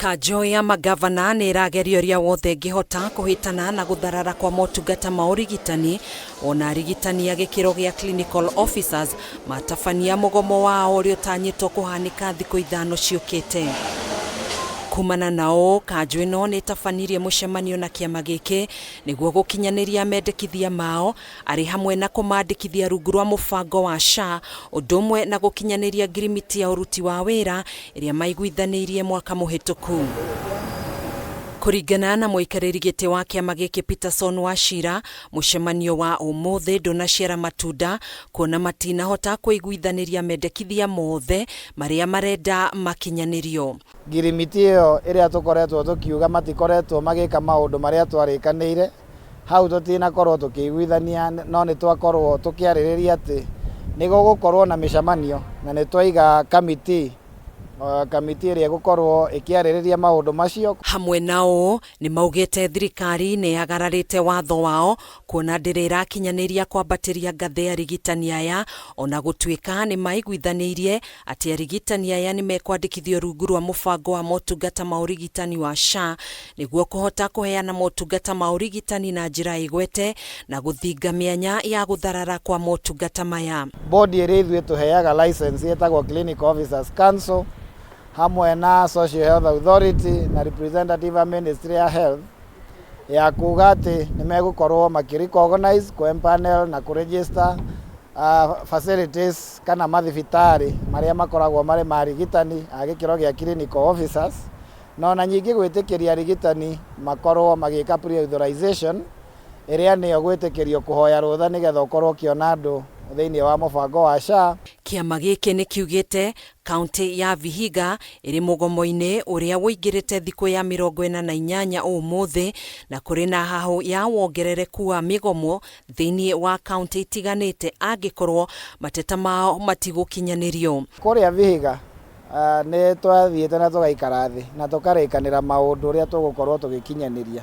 Kanjo ya magavana nĩ ĩrageria ũrĩa wothe ĩngĩhota kũhĩtana na gũtharara kwa motungata ma ũrigitani, ona arigitani a gĩkĩro gĩa clinical officers matabania mũgomo wao ũrĩa ũtanyĩtwo kũhanĩka thikũ 5 ciũkĩte. Kumana na ũũ, kanjo ĩno nĩ ĩtabanirie mũcemanio na kĩama gĩkĩ nĩguo gũkinyanĩria mendekithia mao arĩ hamwe na kũmandĩkithia rungu rwa mũbango wa SHA, ũndũ ũmwe na gũkinyanĩria ngirimiti ya ũruti wa wĩra ĩrĩa maiguithanĩirie mwaka mũhĩtũku. Kũringana na mũikarĩri gĩtĩ wa kĩama gĩkĩ Peterson Wachira, mũcemanio wa ũmũthĩ ndũnaciara matunda kuona matinahota kũiguithanĩria mendekithia mothe marĩa marenda makinyanĩrio. Ngirimiti ĩyo ĩrĩa tũkoretwo tũkiuga matikoretwo magĩka maũndũ marĩa twarĩkanĩire, hau tũtinakorwo tũkĩiguithania, no nĩ twakorwo tũkĩarĩrĩria atĩ nĩ gũgũkorwo na mĩcemanio na nĩ twaiga kamiti kamiti ĩrĩa ĩgũkorwo ĩkĩarĩrĩria maũndũ macio. Hamwe na ũũ, nĩ maugĩte thirikari nĩ yagararĩte watho wao kuona ndĩrĩ ĩrakinyanĩria kwambatĩria ngathĩ arigitani aya, ona gũtuĩka nĩ maiguithanĩirie atĩ arigitani aya nĩ mekwandĩkithio rungu rwa mũbango wa motungata ma ũrigitani wa SHA nĩguo kũhota kũheana motungata ma ũrigitani na njĩra ĩgwete na gũthinga mĩanya ya gũtharara kwa motungata maya. Bodi ĩrĩa ithuĩ tũheaga license ĩtagwo Clinical Officers Council hamwe na Social Health Authority na representative a Ministry ya Health ya kuga atĩ nĩ megũkorwo makĩ recognize, kũ empanel na kũ register facilities kana mathibitarĩ marĩa makoragwo marĩ ma arigitani a gĩkĩro gĩa clinical officers, na ona nyingĩ gwĩtĩkĩria arigitani makorwo magĩka pre-authorization ĩrĩa nĩyo gwĩtĩkĩrio kũhoya rũtha nĩgetha ũkorwo ũkĩona andũ thĩinĩ wa mũbango wa SHA. Kĩama gĩkĩ nĩ kiugĩte kaunti ya Vihiga ĩrĩ mũgomo-inĩ ũrĩa ũingĩrĩte thikũ ya 48 ũmũthĩ, na kũrĩ na hahũ ya wongerereku wa mĩgomo thĩinĩ wa kaunti itiganĩte angĩkorwo mateta mao matigũkinyanĩrio. Kũrĩa Vihiga nĩ twathiĩte na tũgaikara thĩ na tũkarĩkanĩra maũndũ ũrĩa tũgũkorwo tũgĩkinyanĩria,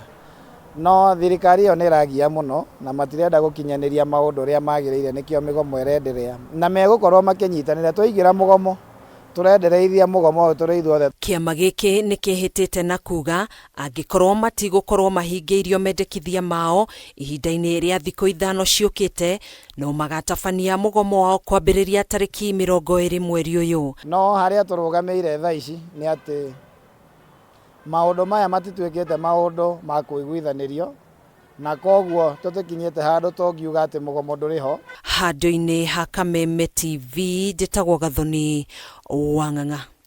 no thirikari ĩyo nĩ ĩragia mũno na matirenda gũkinyanĩria maũndũ ũrĩa magĩrĩire, nĩkĩo mĩgomo ĩrenderea na megũkorwo makĩnyitanĩra. Twaingĩra mũgomo tũrendereithia mũgomo ũyũ tũrĩ ithuothe. Kĩama gĩkĩ nĩ kĩhĩtĩte na kuga angĩkorwo matigũkorwo mahingĩirio mendekithia mao ihinda-inĩ rĩa thikũ 5 ciũkĩte, no magatabania mũgomo wao kwambĩrĩria tarĩki 20 mweri ũyũ. No harĩa tũrũgamĩire thaa ici nĩ atĩ maũndũ maya matituĩkĩte maũndũ ma kũiguithanĩrio, na koguo tũtikinyĩte handũ tũngiuga atĩ mũgomo ndũrĩ ho. Handũ-inĩ ha Kameme TV, njĩtagwo Gathoni Wang'ang'a.